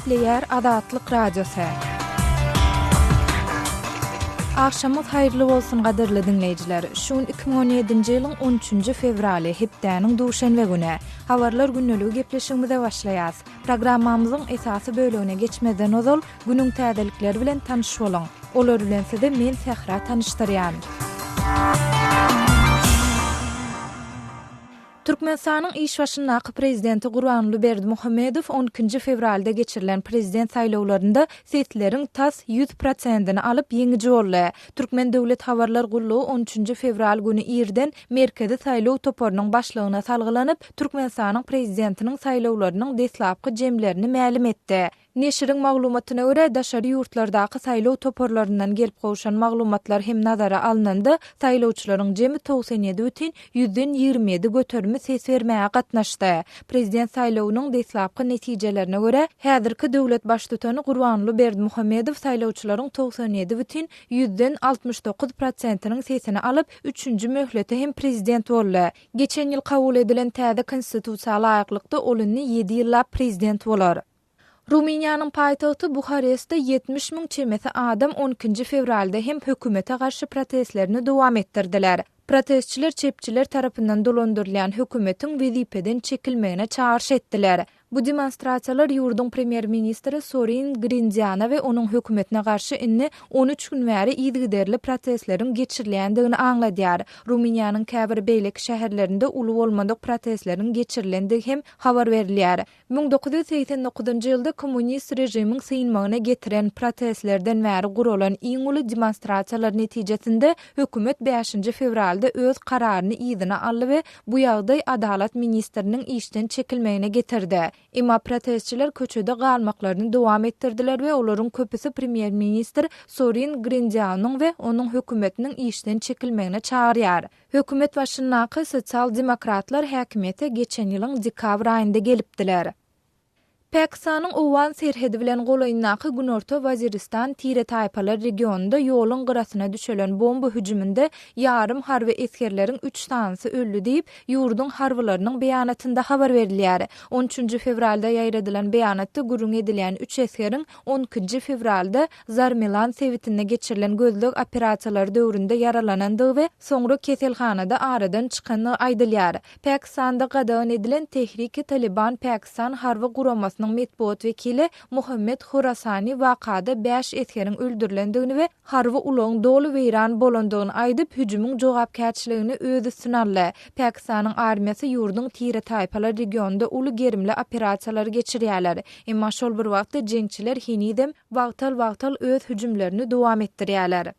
Gepleýär Azatlyk Radiosy. Agşamyňyz haýyrly bolsun gadyrly diňleýjiler. Şu gün 2017-nji ýylyň 13-nji fewraly, hepdäniň duşenbe güni. Habarlar gündeligi gepleşigimize başlaýas. Programmamyzyň esasy bölegine geçmezden ozal, günüň täzelikleri bilen tanyş boluň. Olar bilen sizi men Sähra tanyşdyrýan. Türkmenistanyň iş başyndaky Prezidenti Gurbanguly Berdimuhamedow on ikinji fewralda geçirilen Prezident saýlawlarynda sesleriň tas ýüz prosentini alyp, ýeňiji boldy. Türkmen döwlet habarlar gullugy on üçünji fewral güni irden Merkezi saýlaw toparynyň başlygyna salgylanyp, Türkmenistanyň Prezidentiniň saýlawlarynyň deslapky jemlerini mälim etdi. Neşiriň maglumatyna görä, daşary ýurtlardaky saýlaw toparlaryndan gelip gowşan maglumatlar hem nazara alnanda, saýlawçylaryň jemi 97 bütin 27 göterimi ses bermäge gatnaşdy. Prezident saýlawynyň deslapky netijelerine görä, häzirki döwlet Baştutany Gurbanguly Berdimuhamedow saýlawçylaryň 97 bütin 69 prosentiniň sesini alyp, üçünji möhlete hem prezident boldy. Geçen ýyl kabul edilen täze Konstitusiýa laýyklykda, ol indi ýedi ýyllap prezident bolar. Rumyniýanyň paýtagty Buharestde 70 müň çemesi adam on ikinji fewralda hem hökümete garşy protestlerini dowam etdirdiler. Protestçiler çepçiler tarapyndan dolandyrylýan hökümetiň wezipeden çekilmegine çagyryş etdiler. Bu demonstrasiýalar ýurduň premýer-ministri Sorin Grindiana we onuň hökümetine garşy indi on üç gün bäri yzygiderli protestleriň geçirilýändigini aňladýar. Rumyniýanyň käbir beýleki şäherlerinde uly bolmadyk protestleriň geçirilendigi hem habar berilýär. 1989-njy ýylda kommunist režimiň synmagyna getiren protestlerden bäri guralan iň uly demonstrasiýalar netijesinde hökümet bäşinji fewralda öz kararyny yzyna aldy we bu ýagdaý adalat ministriniň işden çekilmegine getirdi. Emma protestçiler köçede galmaklaryny dowam etdirdiler we olaryň köpüsi premýer-ministr Sorin Grindianuň we onuň hökümetiniň işden çekilmegine çagyrýar. Hökümet başyndaky sosial-demokratlar häkimiýete geçen ýylyň dekabr aýynda gelipdiler. Pakistanyň owgan serhedi bilen golaýyndaky Günorta Waziristan tire-taýpalar regionynda ýoluň gyrasyna düşelen bomba hüjüminde ýarym harby esgerleriň üç sanysy öldi diýip, ýurduň harbylarynyň beýanatynda habar berilýär. On üçünji fewralda ýaýradylan beýanatda gürrüňi edilýän üç esgeriň on ikinji fewralda Zarmilan sebitinde geçirilen gözleg operasiýalary döwründe ýaralanandygy we soňra keselhanada aradan çykandygy aýdylýar. Pakistanda gadagan edilen Tehriki-Taliban Pakistan harby guramasynyň metbugat wekili Muhammed Horasani wakada bäş esgeriň öldürilendigini we harby ulagyň doly weýran bolandygyny aýdyp, hüjümiň jogapkärçiligini öz üstüne aldy. Pakistanyň armiýasy ýurduň tire-taýpalar regionynda uly gerimli operasiýalary geçirýärler. Emma şol bir wagtda jeňçiler henizem wagtal-wagtal öz hüjümlerini dowam etdirýärler.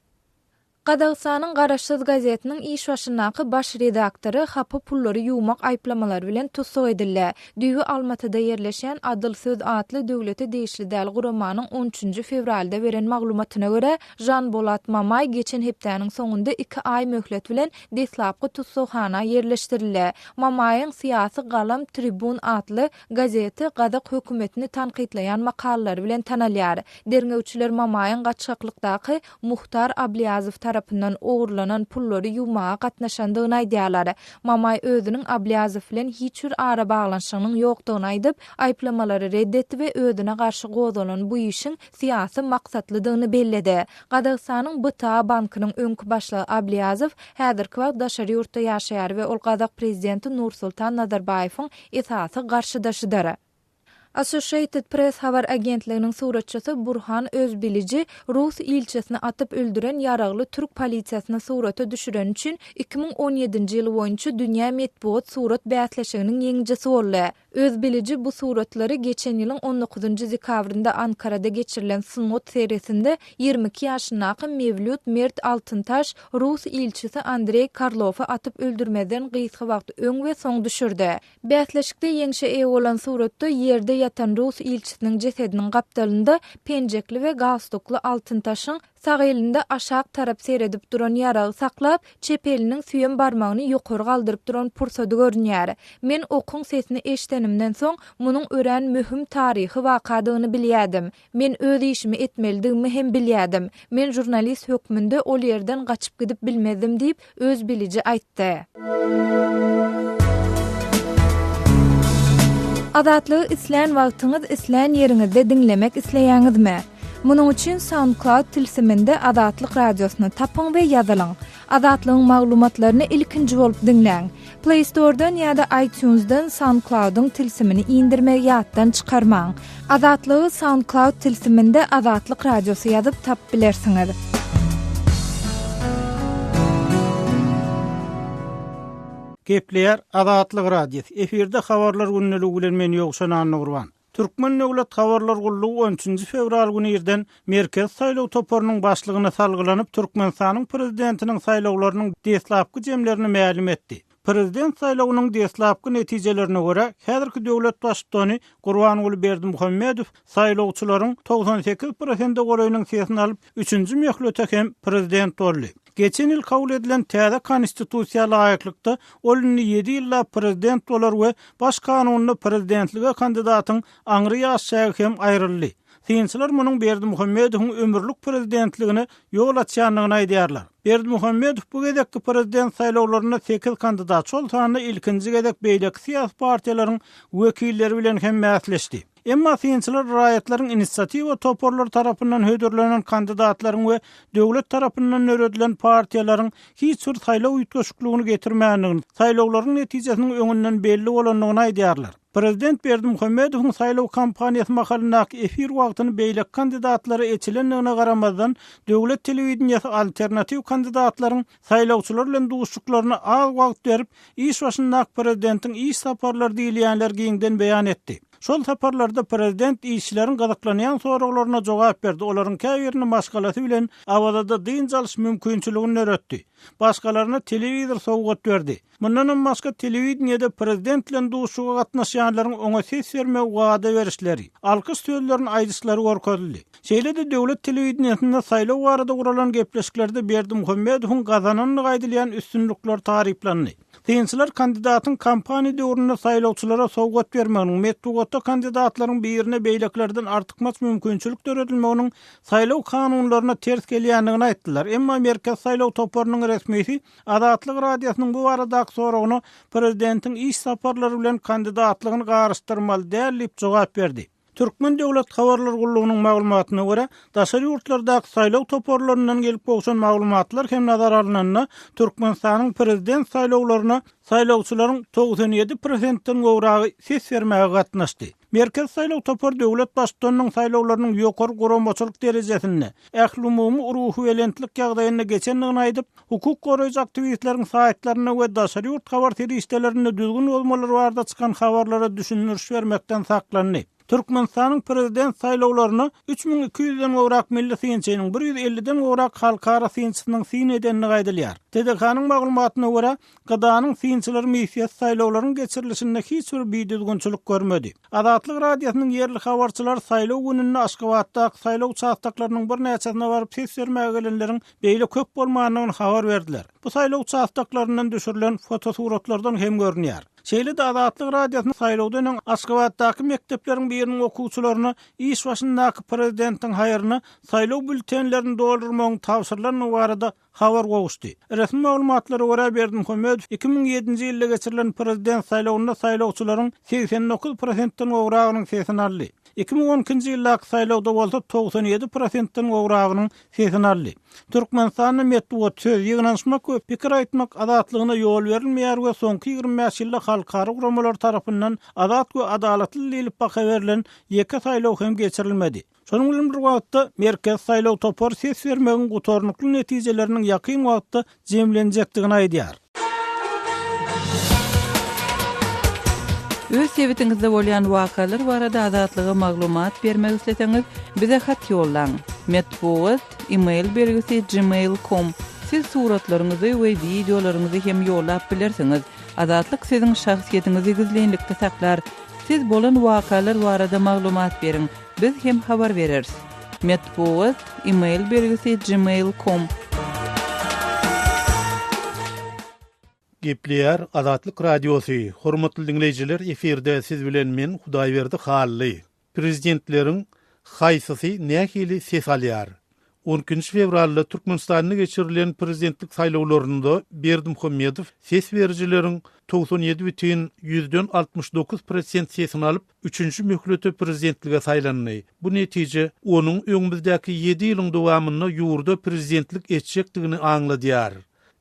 Gazagystanyň garaşsyz gazetiniň iş başyndaky baş redaktory hapa pullary ýuwmak aýyplamalary bilen tussag edildi. Düýbi Almatyda ýerleşýän Adyl söz atly döwlete degişli däl guramanyň on üçünji fewralda beren maglumatyna görä, Žanbolat Mamaý geçen hepdäniň soňunda iki aý möhlet bilen deslapky tussaghana ýerleşdirildi. Mamaýyň Syýasy galam Tribun atly Gazeti gazak hökümetini tankytlaýan makalalary bilen tanalýar. Derňewçiler Mamaýyň gaçgaklykdaky Muhtar Ablýazow tarapyndan ogurlanan pullary ýuwmaga gatnaşandygyny aýdýarlar. Mamaý özüniň Ablýazow bilen hiç bir arabaglanyşygynyň ýokdugyny aýdyp, aýyplamalary red etdi we özüne garşy gozgalan bu işiň syýasy maksatlydygyny belledi. Gazagystanyň BTA bankynyň öňki başlygy Ablýazow häzirki wagt daşary ýurtda ýaşaýar we ol gazak prezidenti Nursultan Nazarbaýewiň esasy garşydaşydyr. Associated Press habar agentliginiň suratçysy Burhan Özbiliji rus ilçisini atyp öldüren ýaragly türk polisiýasyny surata düşüreni üçin 2017-nji ýyl boýunça dünýä metbugat surat bäsleşiginiň ýeňijisi boldy. Özbiliji bu suratlary geçen ýylyň on dokuzynjy dekabrynda Ankarada geçirilen sungat sergisinde 22 ýaşyndaky Mewlýut Mert Altyntaş rus ilçisi Andreý Karlowy atyp öldürmezden gysga wagt öň we soň düşürdi. Bäsleşikde ýeňşe eýe bolan suratda ýerde ýatan rus ilçisiniň jesediniň gapdalynda penjekli we galstukly Altyntaşyň sag elinde aşak tarap seredip duran ýaragy saklap, çep eliniň süýem barmagyny ýokary galdyryp duran pursady görünýär. Men okuň sesini eşidenimden soň, munuň örän möhüm taryhy wakadygyny bilýädim. Men öz işimi etmelidigimi hem bilýädim. Men žurnalist hökmünde ol ýerden gaçyp gidip bilmezdim diýip, Özbiliji aýtdy. Azatlygy islän wagtyňyz, islän ýeriňizde diňlemek isleýäňizmi? Munuň üçin SoundCloud tilsiminde Azatlyk Radiosyny tapyň we ýazylyň. Azatlygyň maglumatlaryny ilkinji bolup diňläň. Play Store-dan ýa-da iTunes-dan SoundCloud-yň tilsimini indirmegi ýatdan çykarmaň. Azatlygy SoundCloud tilsiminde Azatlyk Radiosy ýazyp tapyp bilersiňiz. Gepleýär Azatlyk Radiosy, efirde Habarlar gündeligi bilen men Ýowşan Annagurban. Türkmen döwlet habarlar gullugy on üçünji fewral güni irden Merkezi saýlaw toparynyň başlygyna salgylanyp, Türkmenistanyň Prezidentiniň saýlawlarynyň deslapky jemlerini mälim etdi. Prezident saýlawynyň deslapky netijelerine görä, häzirki döwlet Baştutany Gurbanguly Berdimuhamedow saýlawçylaryň 98 prosente golaýynyň sesini alyp, üçünji möhlete hem prezident boldy. Geçen ýyl kabul edilen täze Konstitusiýa laýyklykda, ol indi ýedi ýyllap prezident bolar we Baş kanunda prezidentlige kandidatyň aňry ýaş çägi hem aýryldy. Synçylar munuň Berdimuhamedowyň ömürlik prezidentligine ýol açýandygyny aýdýarlar. Berdimuhamedow bu gezekki prezident saýlawlarynda sekiz kandidat, şol sanda ilkinji gezek beýleki syýasy partiýalaryň wekilleri bilen hem bäsleşdi. Emma synçylar raýatlaryň inisiatiwa toparlary tarapyndan hödürlenen kandidatlaryň we döwlet tarapyndan döredilen partiýalaryň hiç bir saýlaw üýtgeşikligini getirmändigini, saýlawlaryň netijesiniň öňünden belli bolandygyny aýdýarlar. Prezident Berdimuhamedowyň saýlaw kampaniýasy mahalyndaky efir wagtyny beýleki kandidatlara eçilendigine garamazdan, döwlet telewideniýesi alternatiw kandidatlaryň saýlawçylar bilen duşuşyklaryna az wagt berip, iş başyndaky prezidentiň iş saparlary diýilýänleri giňden beýan etdi. Şol saparlarda prezident işçileriň gyzyklanýan soraglaryna jogap berdi, olaryň käbirini maşgalasy bilen Awazada dynç alyş mümkinçiligini döretdi. Başgalaryna telewizor sowgat berdi. Mundanam başga telewideniýede prezident bilen duşuşyga gatnaşýanlaryň oňa ses bermegi wada berişleri, alkyş sözlerini aýdyşlary görkezildi. Şeýle-de döwlet telewideniýesinde saýlaw barada guralan gepleşiklerde Berdimuhamedowyň gazanandygy aýdylýan üstünlikler taryplandy. Synçylar kandidatyň kampaniýa döwründe saýlawçylara sowgat bermeginiň, metbugatda kandidatlaryň birine beýlekilerden artykmaç mümkinçilik döredilmeginiň saýlaw kanunlaryna ters gelýändigini aýtdylar. Emma Merkezi saýlaw toparynyň resmisi Azatlyk Radiosynyň bu baradaky soragyna prezidentiň iş saparlary bilen kandidatlygyny garyşdyrmaly däl diýip jogap berdi. Türkmen döwlet habarlar gullugynyň maglumatyna görä, daşary ýurtlardaky saýlaw toparlaryndan gelip gowşan maglumatlar hem nazara alnanda, Türkmenistanyň prezident saýlawlaryna saýlawçylaryň 97 prosentden gowragy ses bermäge gatnaşdy. Merkezi saýlaw topary döwlet Baştutanynyň saýlawlarynyň ýokary guramaçylyk derejesinde, ählumumy ruhubelentlik ýagdaýynda geçendigini aýdyp, hukuk goraýjy aktiwistleriň saýtlarynda we daşary ýurt habar serişdelerinde düzgün bozmalar barada çykan habarlara düşündiriş bermekden saklandy. Türkmenistanyň Prezident saýlawlaryna 3200-den gowrak milli synçynyň, 150-den gowrak halkara synçysynyň syn edendigi aýdylýar. TDH-nyň maglumatyna görä, GDA-nyň synçylar missiýasy saýlawlaryň geçirilişinde hiç bir bidüzgünçilik görmedi. Azatlyk Radiosynyň ýerli habarçylary saýlaw gününde Aşgabatdaky saýlaw uçastoklarynyň birnäçesine baryp ses bermäge gelenleriň beýle köp bolmandygyny habar berdiler. Bu saýlaw uçastoklaryndan düşürilen fotosuratlardan hem görünýär. Şeýle-de Azatlyk Radiosyna saýlawdan öň Aşgabatdaky mekdepleriň biriniň okuwçylaryna iş başyndaky prezidentiň haýryna saýlaw býulletenlerini doldurmagyň tabşyrylandygy barada habar gowuşdy. Resmi maglumatlara görä, Berdimuhamedow 2007-nji ýylda geçirilen prezident saýlawynda saýlawçylaryň 89 prosentden gowragynyň sesini aldy. 2012-nji ýyldaky saýlawda bolsa 97 prosentden gowragynyň sesini aldy. Türkmenistanda metbugat, söz, ýygnanyşmak we pikir aýtmak azatlygyna ýol berilmeýär we soňky 25 ýylda halkara guramalary tarapyndan azat we adalatly diýlip baha berlen ýeke saýlaw hem geçirilmedi. Şonuň bilen bir wagtda, Merkezi saýlaw topary ses bermegiň gutarnykly netijeleriniň ýakyn wagtda jemlenjekdigini aýdýar. Öz sebitiňizde bolýan wakalar barada Azatlyga maglumat bermek isleseňiz, bize hat ýollaň. Metbugat, e-mail belgisi gmail com. Siz suratlaryňyzy we wideolaryňyzy hem ýollap bilersiňiz. Azatlyk siziň şahsyýetiňizi gizlinlikde saklar. Siz bolan wakalar barada maglumat beriň, biz hem habar bereris. Metbugat, e-mail belgisi gmail com. Gepleýär Azatlyk Radiosy, Hormatly diňleýjiler efirde siz bilen men Hudaýberdi Hally. Prezidentleriň haýsysy nähili ses alýar? On ikinji fewralda Türkmenistanda geçirilen prezidentlik saýlawlarynda Berdimuhamedow ses berijileriň 97 bütin ýüzden 69 prosent sesini alyp, üçünji möhlete prezidentlige saýlandy. Bu netije onuň öňümizdäki ýedi ýylyň dowamynda ýurda prezidentlik etjekdigini aňladýar.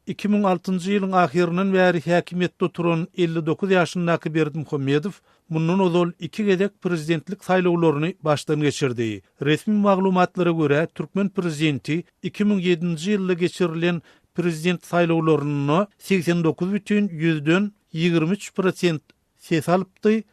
2006-njy ýylyň ahyryndan bäri häkimiýetde oturan 59 ýaşyndaky Berdimuhamedow mundan ozal iki gezek prezidentlik saýlawlaryny başdan geçirdi. Resmi maglumatlara görä, türkmen prezidenti 2007-nji ýylda geçirilen prezident saýlawlarynda 89 bütin ýüzden 23 prosent ses alypdy,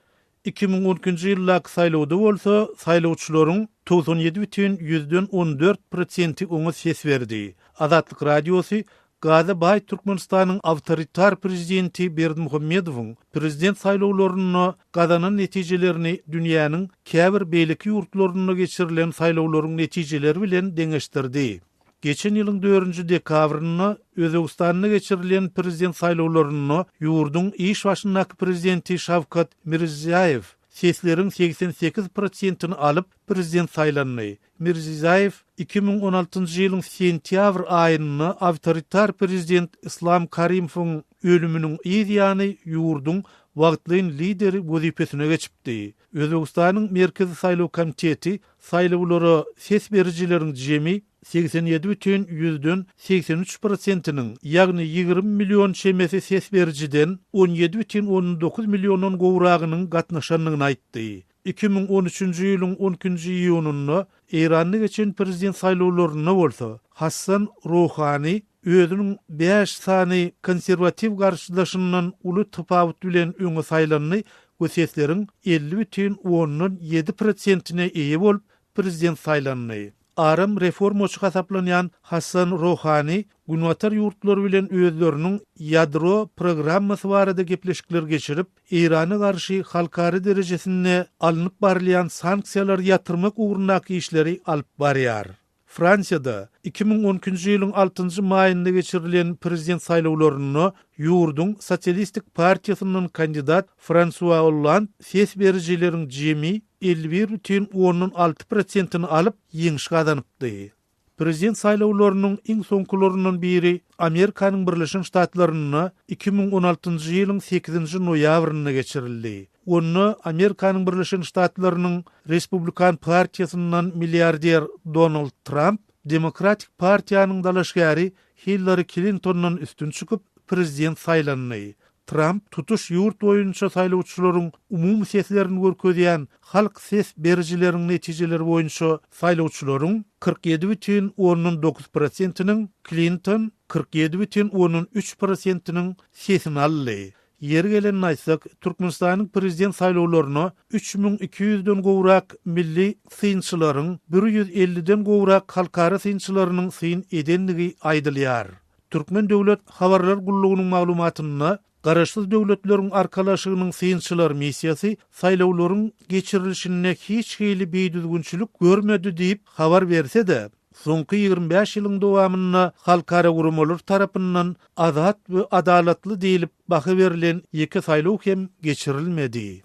2012-nji ýyldaky saýlawda bolsa saýlawçylaryň 97 bütin ýüzden 14 prosenti oňa ses berdi. Azatlyk Radiosy gaza baý Türkmenistanyň awtoritar prezidenti Berdimuhamedowyň prezident saýlawlarynda gazanan netijelerini dünýäniň käbir beýleki ýurtlarynda geçirilen saýlawlaryň netijeleri bilen deňeşdirdi. Geçen ýylyň dördünji dekabrynda Özbegistanda geçirilen prezident saýlawlarynda ýurduň iş başyndaky prezidenti Şawkat Mirziýaýew sesleriň 88 prosentini alyp, prezident saýlandy. Mirziýaýew 2016-njy ýylyň sentýabr aýynda awtoritar prezident Islam Karimowyň ölüminiň yz ýany ýurduň wagtlaýyn lideri wezipesine geçipdi. Özbegistanyň Merkezi saýlaw komiteti saýlawlara ses berijileriň jemi 87 bütin ýüzden 83 prosentiniň, ýagny 20 million çemesi ses berijiden 17 bütin ondan 9 milliondan gowragynyň gatnaşandygyny aýtdy. 2013-nji ýylyň on ikinji iýunynda Eýranda geçen prezident saýlawlarynda bolsa Hassan Ruhani özüniň bäş sany konserwatiw garşydaşyndan uly tapawut bilen öňe saýlandy we sesleriň 50 bütin ondan ýedi prosentine eýe bolup, prezident saýlandy. Aram reformaçy hasaplanýan Hassan Rohani Günbatar ýurtlary bilen özleriniň ýadro programmasy barada gepleşikler geçirip, Eýrana garşy halkara derejesinde alnyp barylýan sanksiýalary ýatyrmak ugrundaky işleri alyp barýar. Fransiýada 2012-nji ýylyň altynjy maýynda geçirilen prezident saýlawlarynda ýurduň Sosialistik partiýasyndan kandidat Fransua Olland ses berijileriň jemi 51 bütin ondan alty prosentini alyp, ýeňiş gazanypdy. Prezident saýlawlarynyň iň soňkularyndan biri Amerikanyň Birleşen Ştatlarynda 2016-njy ýylyň sekizinji noýabrynda geçirildi. Onda Amerikanyň Birleşen Ştatlarynyň Respublikan partiýasyndan milliarder Donald Tramp Demokratik partiýanyň dalaşgäri Hillari Klintondan üstün çykyp, prezident saýlandy. Tramp tutuş ýurt boýunça saýlawçylaryň umumy seslerini görkezýän halk ses berijileriň netijeleri boýunça saýlawçylaryň 47 bütin ondan 9 prosentiniň, Klinton 47 bütin ondan 3 prosentiniň sesini aldy. Ýeri gelende aýtsak, Türkmenistanyň Prezident saýlawlaryna 3200-den gowrak milli synçylaryň, 150-den gowrak halkara synçylarynyň syn edendigi aýdylýar. Türkmen döwlet habarlar gullugynyň maglumatynda, Garaşsyz Döwletleriň Arkalaşygynyň synçylar missiýasy saýlawlaryň geçirilişinde hiç hili bidüzgünçilik görmedi diýip habar berse-de, soňky 25 ýylyň dowamynda halkara guramalar tarapyndan azat we adalatly diýlip baha berlen ýeke saýlaw hem geçirilmedi.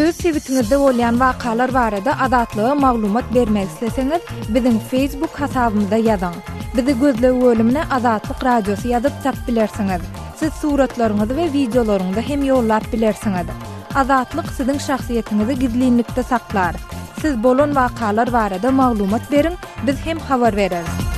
Öz sebitiňizde bolýan wakalar barada Azatlyga maglumat bermek isleseňiz, biziň Facebook hasabymyza ýazyň. Bizi gözleg bölümine Azatlyk Radiosy ýazyp tap bilersiňiz. Siz suratlaryňyzy we wideolaryňyzy hem ýollap bilersiňiz. Azatlyk siziň şahsyýetiňizi gizlinlikde saklar. Siz bolan wakalar barada maglumat beriň, biz hem habar bereris.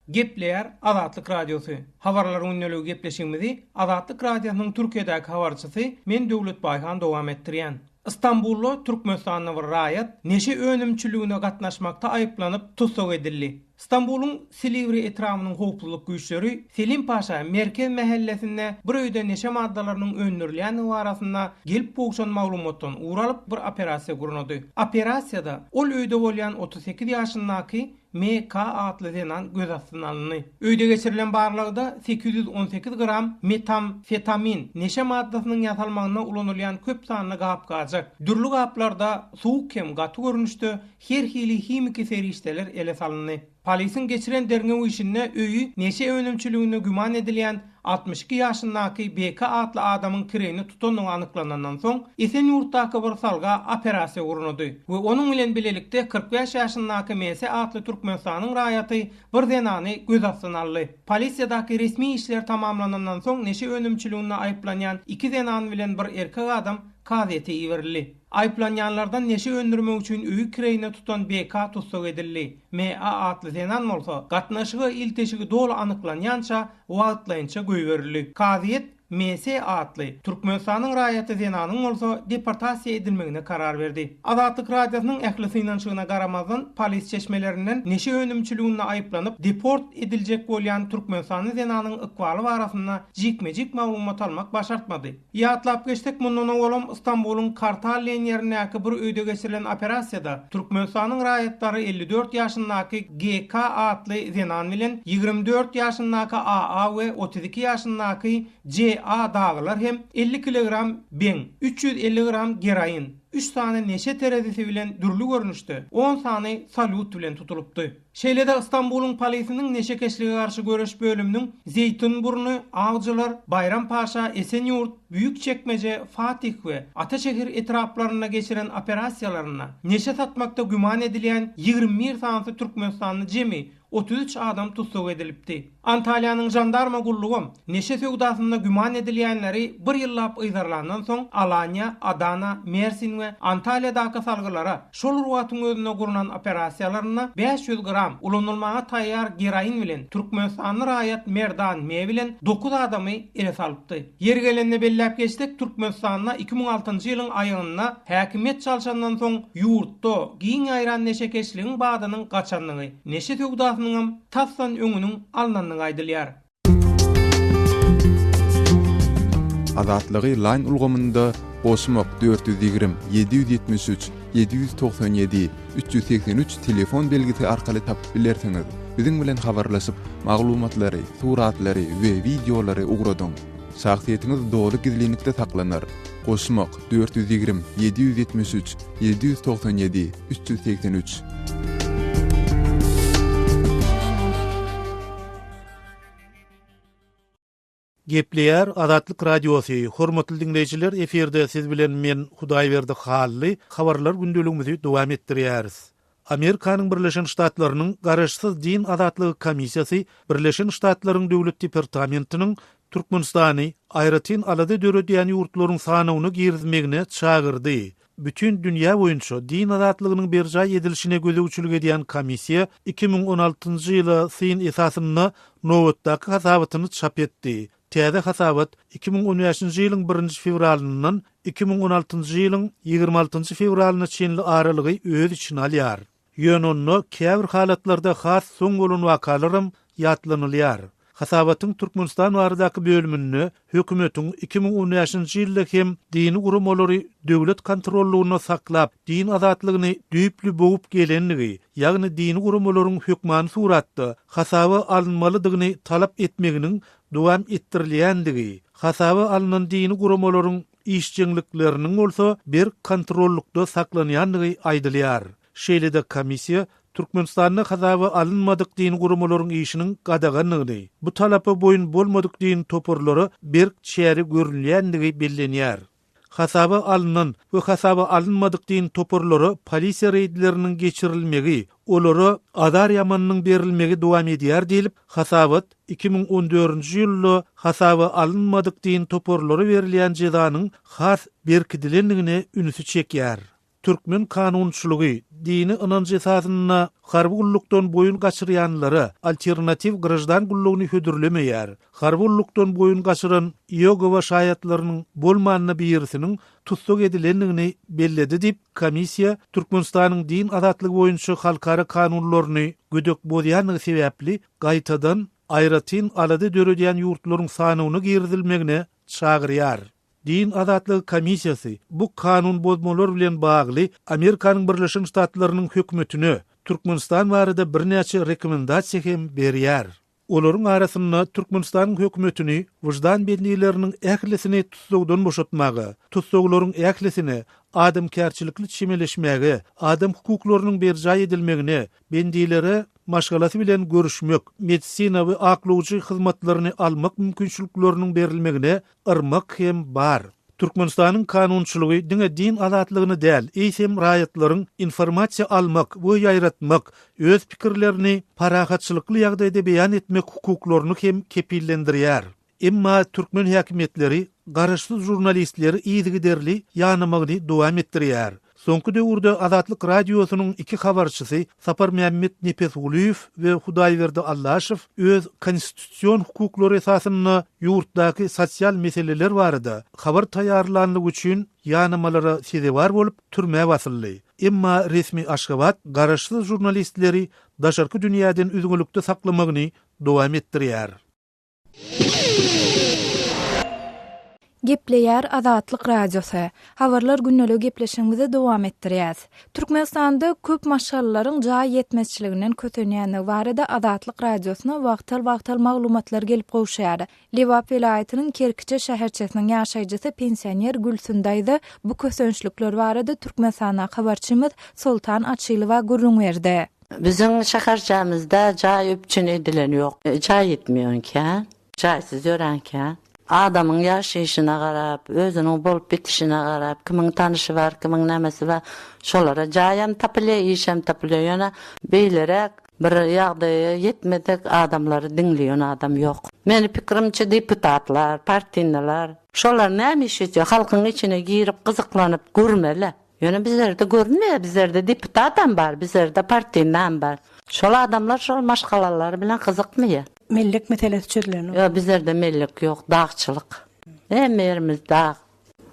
Gepleýär Azatlyk Radiosy. Habarlar gündeligi gepleşigimizi Azatlyk Radiosynyň Türkiýedäki habarçysy men Döwlet Baýhan dowam etdirýän. Stambulda Türkmenistanda bir raýat neşe önümçiligine gatnaşmakda aýyplanyp tussag edildi. Stambulyň Silivri etrabynyň howpsuzlyk güýçleri Selimpaşa merkez mähellesinde bir öýde neşe maddalarynyň öndürilýändigi barasynda gelip gowşan maglumatdan ugur alyp, bir operasiýa gurnady. Operasiýada ol öýde bolýan 38 ýaşyndaky MK atly zenan göz astyna alyndy. Öýde geçirilen barlagda 818 gram metamfetamin neşe maddasynyň ýasalmagynda ulanylýan köp sanly gap-gajak, dürli gaplarda suwuk hem gaty görnüşde her hili himiki serişdeler ele salyndy. Polisiň geçiren derňew işinde öýi neşe önümçiliginde güman edilýän 62 ýaşyndaky BK atly adamyň kireýine tutandygy anyklanandan soň, Esenýurtdaky bir salga operasiýa gurnady we onuň bilen bilelikde 45 ýaşyndaky MS atly Türkmenistanyň raýaty bir zenany göz astyna aldy. Polisiýadaky resmi işler tamamlanandan soň neşe önümçiliginde aýyplanýan iki zenan bilen bir erkek adam kazyýete iberildi. Aýyplanýanlardan neşe öndürmek üçin öýi kireýine tutan BK tussag edildi. MA atly zenan bolsa, gatnaşyga ilteşigi doly anyklanýança wagtlaýynça goýberildi. Kazyýet MS atly Türkmenistanyň raýaty zenanyň bolsa deportasiýa edilmegine karar berdi. Azatlyk Radiosynyň ähli synanyşygyna garamazdan, polis çeşmelerinden neşe önümçiliginde aýyplanyp, deport ediljek bolýan türkmenistanly zenanyň ykbaly barasynda jikme-jik maglumat almak başartmady. Ýatlap geçsek, mundan owalam Stambulyň Kartal diýen ýerindäki bir öýde geçirilen operasiýada Türkmenistanyň raýatlary 54 ýaşyndaky GK atly zenan bilen 24 ýaşyndaky AA we 32 ýaşyndaky JA dagylar hem 50 kilogram beň, 350 gram geroin, üç sany neşe terezisi bilen dürli görnüşde on sany salýut bilen tutulypdy. Şeýle-de Stambulyň polisiniň neşekeşlige garşy göreş bölüminiň Zeýtunburnu, Awjylar, Baýrampaşa, Esenýurt, Büýükçekmeje, Fatih we Ataşehir etraplarynda geçiren operasiýalarynda neşe satmakda güman edilýän 21 sanysy türkmenistanly jemi 33 adam tussag edilipdi. Antalýanyň žandarma gullugam neşe söwdasynda güman edilýänleri bir ýyllap yzarlandan soň Alaniýa, Adana, Mersin we Antalýadaky salgylara şol bir wagtyň özünde gurnan operasiýalarynda 500 gram ulanylmaga taýýar geroin bilen türkmenistanly raýat Merdan M. bilen dokuz adamy ele salypdy. Ýeri gelende belläp geçsek, Türkmenistanda 2006-njy ýylyň aýagynda häkimiýet çalşandan soň ýurtda giň ýaýran neşekeşligiň badynyň gaçandygy, neşe söwdasynyňam tasdan öňüniň alnandygy aýdylýar. Azatlygy Line ulgamynda goşmak 420 773 797 383 telefon belgisi arkaly tapyp bilersiňiz. Biziň bilen habarlaşyp, maglumatlary, suratlary we wideolary ugradyň. Şahsyýetiňiz doly gizlinlikde saklanar. Goşmak 420 773 797 383. Gepleýär Azatlyk Radiosy, Hormatly diňleýjiler efirde siz bilen men Hudaýberdi Hally habarlar gündeligimizi dowam etdirýäris. Amerikanyň Birleşen Ştatlarynyň Garaşsyz din azatlygy komissiýasy Birleşen Ştatlaryň Döwlet departamentiniň Türkmenistany aýratyn alada döredýän ýurtlaryň sanawyna girizmegine çagyrdy. Bütin dünýä boýunça din azatlygynyň berjaý edilişine gözegçilik edýän komissiýa 2016-njy ýyla syn esasynda nobatdaky hasabatyny çap etdi. Täze hasabat 2015-nji ýylyň birinji fewralyndan 2016-njy ýylyň ýigrimi altynjy fewralyna çenli aralygy öz içine alýar. Ýöne onda käbir halatlarda has soň bolan wakalaram ýatlanylýar. Hasabatyň Türkmenistan baradaky bölüminde hökümetiň 2015-nji ýylda hem dini guramalary döwlet kontrollygynda saklap, din azatlygyny düýpli bogup gelendigi, ýagny dini guramalaryň hökmany suratda hasaba alynmalydygyny talap etmeginiň dowam etdirilýändigi, hasaba alnan dini guramalaryň işjeňlikleriniň bolsa berk kontrollykda saklanýandygy aýdylýar. Şeýle-de komissiýa Türkmenistanda hasaba alynmadyk dini guramalaryň işiniň gadagandygyny, bu talapa boýun bolmadyk dini toparlara berk çäre görülýändigi bellenýär. Hasaba alnan we hasaba alynmadyk dini toparlara polisiýa reýdleriniň geçirilmegi, olara azar ýamanynyň berilmegi dowam edýär diýlip, hasabat 2014-nji ýylda hasaba alynmadyk dini toparlara berilýän jezanyň has berkidilendigine ünsi çekýär. Türkmen kanunçylygy dini ynanç esasynda harby gullukdan boýun gaçyrýanlara alternatiw graždan gullugyny hödürlemeýär. Harby gullukdan boýun gaçyran Iýegowa şaýatlarynyň bolmanda birisiniň tussag edilendigini belledi diýip, komissiýa Türkmenistanyň din azatlygy boýunça halkara kanunlaryny gödek bozýandygy sebäpli gaýtadan aýratyn alada döredýän ýurtlaryň sanawyna girizilmegine çagyrýar. Din azatlygy komissiýasy bu kanun bozmalar bilen bagly Amerikanyň Birleşen Ştatlarynyň hökümetine Türkmenistan barada birnäçe rekomendasiýa hem berýär. Olaryň arasynda Türkmenistanyň hökümetini wyždan bendileriniň ählisini tussagdan boşatmaga, tussaglaryň ählisine adamkärçilikli çemeleşmäge, adam hukuklarynyň berjaý edilmegine, bendilere. maşgalasy bilen görüşmek, medisina we aklawjy hyzmatlaryny almak mümkinçilikleriniň berilmegine yrmak hem bar. Türkmenistanyň kanunçylygy diňe din azatlygyny däl, eýsem raýatlaryň informasiýa almak we ýaýratmak, öz pikirlerini parahatçylykly ýagdaýda beýan etmek hukuklaryny hem kepillendirýär. Emma türkmen häkimiýetleri garaşsyz žurnalistleri yzygiderli ýanamagyny dowam etdirýär. Soňky döwürde Azatlyk Radiosynyň iki habarçysy Saparmämmet Nepesgulyýew we Hudaýberdi Allaşow öz konstitusion hukuklary esasynda ýurtdaky sosial meseleler barada habar taýýarlanlygy üçin ýanamalara sezewar bolup, türmä basyldy. Emma resmi Aşgabat garaşsyz žurnalistleri daşarky dünýäden üzňelikde saklamagyny dowam etdirýär. Gepleýär Azatlyk Radiosy. Habarlar gündelik gepleşigimizi dowam etdirýäs. Türkmenistanda köp maşgalalaryň jaý ýetmezçiliginden kösenýändigi barada Azatlyk Radiosyna wagtal-wagtal maglumatlar gelip gowşýar. Lebap welaýatynyň Kerkiçe şäherçesiniň ýaşaýjysy pensioner Gülsün daýza bu kösençlikler barada Türkmenistandaky habarçymyz Soltan Açylowa gürrüň berdi. Biziň şäherçämizde jaý üpjün edilen ýok. Jaý ýetmeýän kän, jaýsyz ýören kän. Adamyň ýaşaýşyna garap, özüniň bolup bitişine garap, kimiň tanyşy bar, kimiň nämesi bar, şolara jaýam tapylýar, işem tapylýar. Ýöne beýleräk bir ýagdaýa ýetmedik adamlary diňleýän adam ýok. Meni pikirimçe deputatlar, partiniler, şolar näme iş etýär, halkyň içine girip gyzyklanyp görmeli. Ýöne bizlerde görünmeýär, bizlerde deputatam bar, bizlerde partynam bar. Şol adamlar şol maşgalalary bilen gyzykmaýar. Mellek meselesi çözülenok. Ýok, bizlerde mellek ýok, dagçylyk. Hemme ýerimiz dag.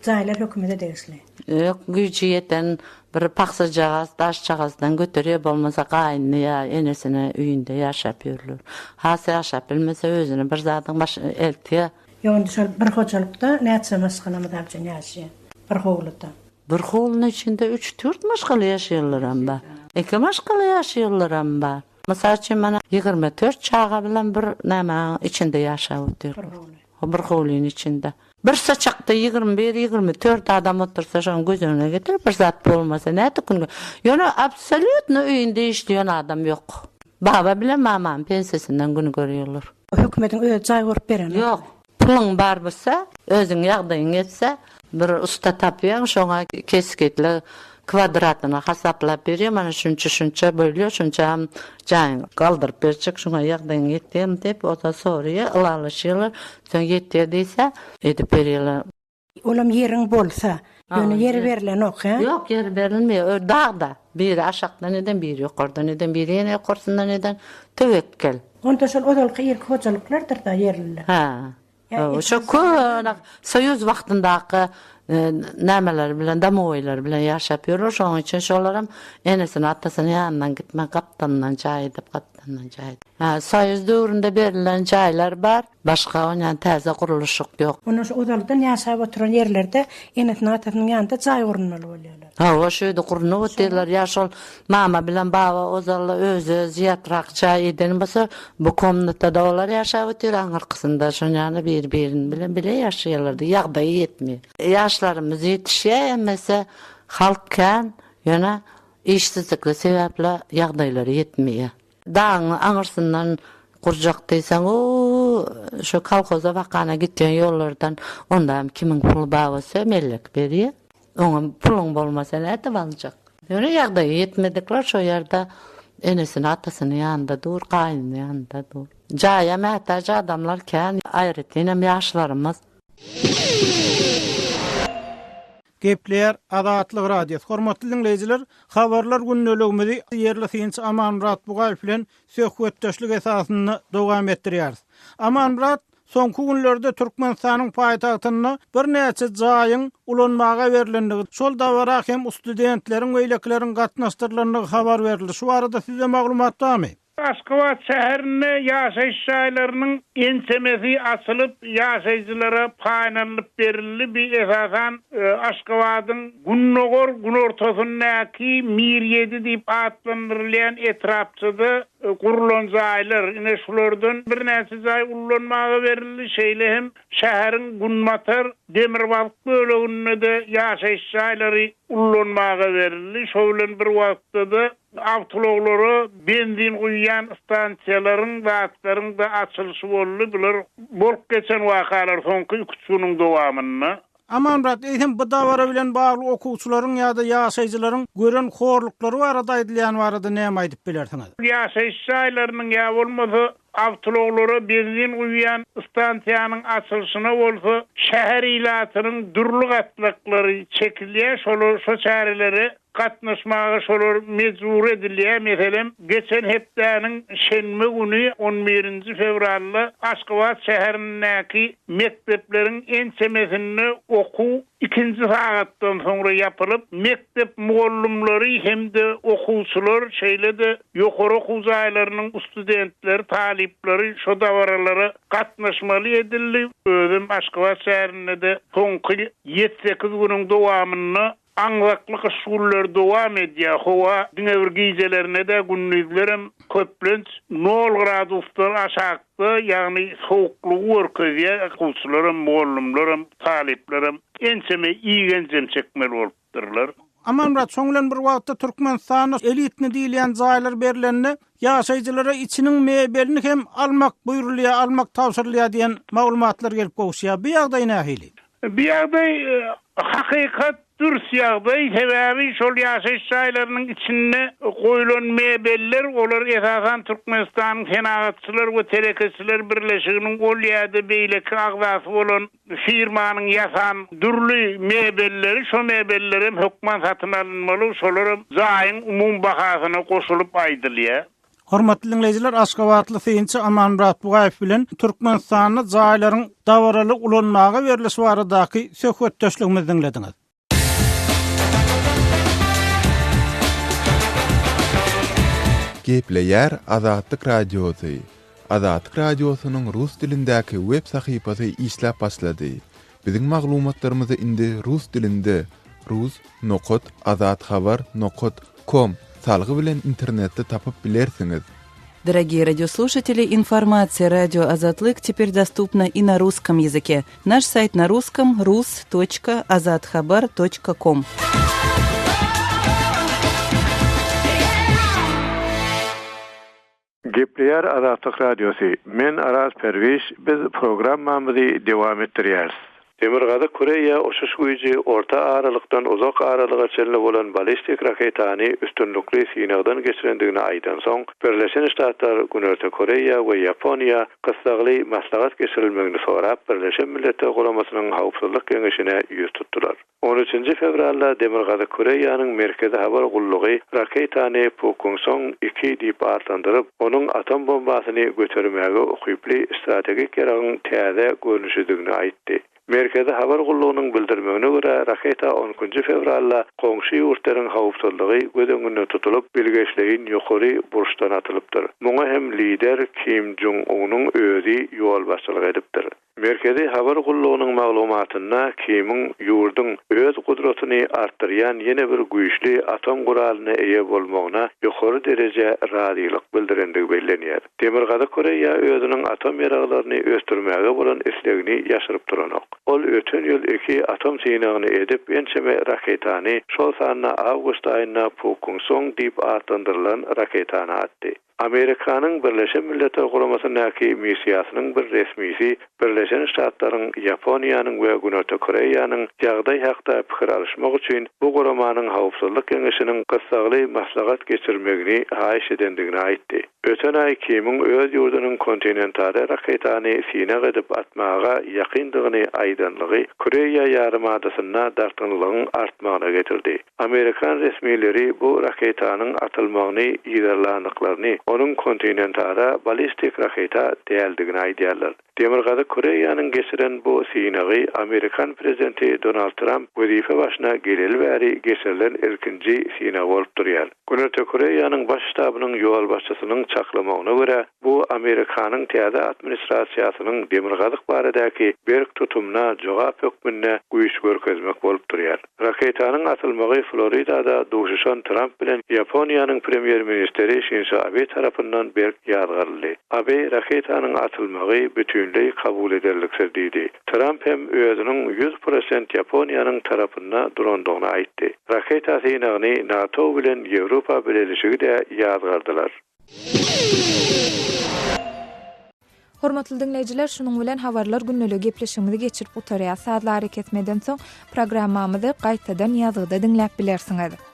Jaýlar hökümete degişli. Ýok, güýji ýeten bir paksajagaz, daşjagazdan göterýär, bolmasa gaýynyny ýa enesini öýünde ýaşap ýörler. Has ýaşap bilmese özüni bir zadyň başyna eltýär. Ýok, indi şol bir hojalykda näçe maşgala mysal üçin ýaşaýar? Bir howluda. Bir howlynyň içinde üç-dört maşgala ýaşaýanlaram bar. Iki maşgala ýaşaýanlaram bar. Mysal üçin, mana 24 çaga bilen bir nämäniň içinde ýaşap otyrlar. Bir howly. Bir howlynyň içinde. Bir saçakda 21, 24 adam otursa, şony göz öňüne getir, bir zat bolmasa nädip gün Ýöne absolýutno öýünde işleýän adam ýok. Baba bilen mamanyň pensiýasyndan gün görýärler. Hökümetiň özi jaý gurup berenok. Ýok. Puluň bar bolsa, özüň ýagdaýyň ýetse, bir usta tapýaň, şoňa kesgitli kwadratyny hasaplap berýär, mana şunça-şunça bolýar, şunçam jaýyňy galdyryp berjek, şuňa ýagdaýyň ýetýärmi diýip, o-da soraýar, ylalaşýarlar, soň ýetýär diýse, edip berýärler. Olam ýeriň bolsa. Ýöne ýer berlenok, hä? Ýok, ýer berilmeýär. Ö, dagda. Biri aşakdan eden, biri ýokardan eden, biri ýene ýokarsyndan eden. Töwekgel. Onda şol ozalky irki hojalyklardyr-da ýerliler. Hä. Şo köne soýuz wagtyndaky nämeler bilen, domowoýlar bilen ýaşap ýörler. Şonuň üçin şolaram enesini, atasyny ýanyndan gitmän, gapdalyndan jaý edip, gapdalyndan jaý edip. Hä, soýuz döwründe berlen jaýlar bar. Başga onýan täze gurluşyk ýok. Ondan şu ozaldan ýaşap oturan ýerlerde enesiniň atasynyň ýanynda jaý gurunmaly bolýarlar. Hawa şu ýerde gurnup otyrlar ýa şol mama bilen baba ozal özi zyýatrak jaý eden bolsa bu komnatada olar ýaşap otyr aňyrkysynda şonýaly bir birini bilen bile ýaşaýarlardy ýagdaýy ýetmeýär. Ýaşlarymyz ýetişýär emmese halk kän ýöne işsizlikli sebäpli ýagdaýlary ýetmeýär. Dagyň aňyrsyndan gurjak diýseň, o-o, şo kolhoza bakana gitýän ýollardan ondam kimiň puly bar bolsa mellek berýär. Oňam puluň bolmasa nädip aljak? Ýöne ýagdaýy ýetmedikler şo ýerde enesini, atasynyň ýanynda dur, gaýnynyň ýanynda dur. Jaýa mätäç adamlar kän, aýratynam ýaşlarymyz. Gepleýär Azatlyk Radiosy. Hormatly diňleýjiler, habarlar gündeligimizi ýerli synçy Amanmyrat Bugaýew bilen söhbetdeşlik esasynda dowam etdirýäris. Amanmyrat, soňky günlerde Türkmenistanyň paýtagtynda birnäçe jaýyň ulanmaga berlendigi, şol dabara hem studentleriň beýlekileriň gatnaşdyrylandygy habar berildi. Şu barada sizde maglumat barmy? Aşgabat şäherinde ýaşaýyş jaýlarynyň ençemesi açylyp, ýaşaýjylara paýlanylyp berildi. Bu, esasan, Aşgabadyň gündogar-günortasyndaky Mir ýedi diýip atlandyrylýan etrapçada gurlan jaýlar. Ine, şulardan birnäçe jaý ullanmaga berildi. Şeýle hem şäheriň günbatar, demirgazyk böleginde-de ýaşaýyş jaýlary ullanmaga berildi. Şo bilen bir wagtda-da. Awtoulaglara benzin guýýan stansiýalaryň, zatlaryň-da açylyşy boldy. Bular bolup geçen wakalar soňky iki-üç günüň dowamynda. Amanmyrat, eýsem bu dabara bilen bagly okuwçylaryň ýa-da ýaşaýjylaryň gören horluklary barada aýdylýan barada näme aýdyp bilersiňiz? Ýaşaýyş jaýlarynyň ýa bolmasa awtoulaglara benzin guýýan stansiýanyň açylyşyna bolsa şäher ilatynyň dürli gatlaklary çekilýär, şolar şo çärelere Gatnaşmaga şolar mejbur edilýär. Meselem, geçen hepdäniň şenbe güni, on birinji fewralda Aşgabat şäherindäki mekdepleriň ençemesinde okuw ikinji sagatdan soňra ýapylyp, mekdep mugallymlary hem-de okuwçylar, şeýle-de ýokary okuw jaýlarynyň studentleri, talyplary şo dabaralara gatnaşmaly edildi. Özem Aşgabat şäherinde-de soňky ýedi-sekiz günüň dowamynda Aňzakly gyş günleri dowam edýär. Howa diňe bir gijelerine däl, gündizlerem köplenç nol gradusdan aşakda, ýagny sowuklygy görkezýär. Okuwçylaram, mugallymlaram, talyplaram ençeme igenjem çekmeli bolupdyrlar. Amanmyrat, şoň bilen bir wagtda Türkmenistanda elitni diýilýän jaýlar berlende, ýaşaýjylara içiniň mebelini hem almak buýrulýar, almak tabşyrylýar diýen maglumatlar gelip gowuşýar. Bu ýagdaý nähili? Bu ýagdaý hakykat, dürs ýagdaý, sebäbi şol ýaşaýyş jaýlarynyň içinde goýlan mebeller, olar esasan Türkmenistanyň Senagatçylar we telekeçiler birleşiginiň ol ýa-da beýleki agzasy bolan firmanyň ýasan dürli mebelleri, şo mebellerem hökman satyn alynmaly, şolaram jaýyň umumy bahasyna goşulyp aýdylýar. Hormatly diňleýjiler, aşgabatly synçy Amanmyrat Bugaýew bilen Türkmenistanda jaýlaryň dabaraly ulanmaga berlişi baradaky söhbetdeşligimizi diňlediňiz. Gepleýär Azatlyk Radiosy, Azatlyk Radiosynyň rus dilindäki web sahypasy işläp başlady. Biziň maglumatlarymyzy indi rus dilinde rus nokat azathabar nokat kom salgy bilen internetde tapyp bilersiňiz. Дорогие радиослушатели, информация радио Азатлык теперь доступна и на русском языке. Наш сайт на русском rus.azathabar.com. Gepleýär Azatlyk Radiosy, Men Araz Perwiş, biz programmamyzy dowam etdirýäris. Demirgazyk Koreýa uçuş güýji orta aralykdan uzak aralyga çenli bolan ballistik raketany üstünlikli synagdan geçirendigini aýdansoň, Birleşen Ştatlar, Günorta Koreýa we Ýaponiýa gyssagly maslahat geçirilmegini sorap Birleşen Milletler Guramasynyň Howpsuzlyk Geňeşine ýüz tutdular. On üçünji fewralda Demirgazyk Koreýanyň Merkezi habar gullugy raketany Pukgungsong iki diýip atlandyryp, onuň atom bombasyny götermäge ukyply strategik ýaragyň täze görnüşidigini aýtdy. Merkezi habar gullugynyň bildirmegine görä, raketa on ikinji fewralda goňşy ýurtlaryň howpsuzlygy göz öňünde tutulyp, bilgeşleýin ýokary burçdan atylypdyr. Muňa hem lider Kim Jung Unyň özi ýolbaşçylyk edipdir. Merkezi habar gullugynyň maglumatynda Kimiň ýurduň öz gudratyny artdyrýan ýene bir güýçli atom guralyna eýe bolmagyna ýokary dereje razylyk bildirendigi bellenýär. Demirgazyk Koreýa özüniň atom ýaraglaryny ösdürmäge bolan islegini ýaşyryp duranok. Ol öten ýyl iki atom synagyny edip, ençeme raketany, şol sanda awgust aýynda Pukgungsong diýip atlandyrylan raketany atdy. Amerikanyň Birleşen Milletler Guramasyndaky missiýasynyň bir resmisi Birleşen Ştatlaryň, Ýaponiýanyň we Günorta Koreýanyň ýagdaý hakda pikir alyşmak üçin bu guramanyň Howpsuzlyk Geňeşiniň gyssagly maslahat geçirmegini haýyş edendigini aýtdy. Öten aý Kimiň öz ýurdunyň kontinentara raketany synag edip atmaga ýakyndygyny aýdanlygy Koreýa ýarymadasynda dartgynlygyň artmagyna getirdi. Amerikan resmileri bu raketanyň atylmagyny yzarlandyklaryny, onuň kontinentara ballistik raketa däldigini aýdýarlar. Demirgazyk Koreýanyň geçiren bu synagy amerikan prezidenti Donald Tramp wezipe başyna geleli bäri geçirilen ilkinji synag bolup durýar. Günorta Koreýanyň Baş ştabynyň ýolbaşçysynyň çaklamagyna görä, bu Amerikanyň täze administrasiýasynyň Demirgazyk baradaky berk tutumyna jogap hökmünde güýç görkezmek bolup durýar. Raketanyň atylmagy Floridada duşuşan Tramp bilen Ýaponiýanyň premýer-ministri Şinzo Abe tarapyndan berk ýazgaryldy. Abe raketanyň atylmagy bütinleý. bütinleý kabul ederliksiz diýdi. Tramp hem özüniň 100% Ýaponiýanyň tarapynda durandygyny aýtdy. Raketa synagyny NATO bilen Ýewropa Bileleşigi-de ýazgardylar. Hormatly diňleýjiler, şunuň bilen Habarlar gündeligi gepleşigimizi geçirip gutarýas. Sazly arakesmeden soň programmamyzy gaýtadan ýazgyda diňläp bilersiňiz.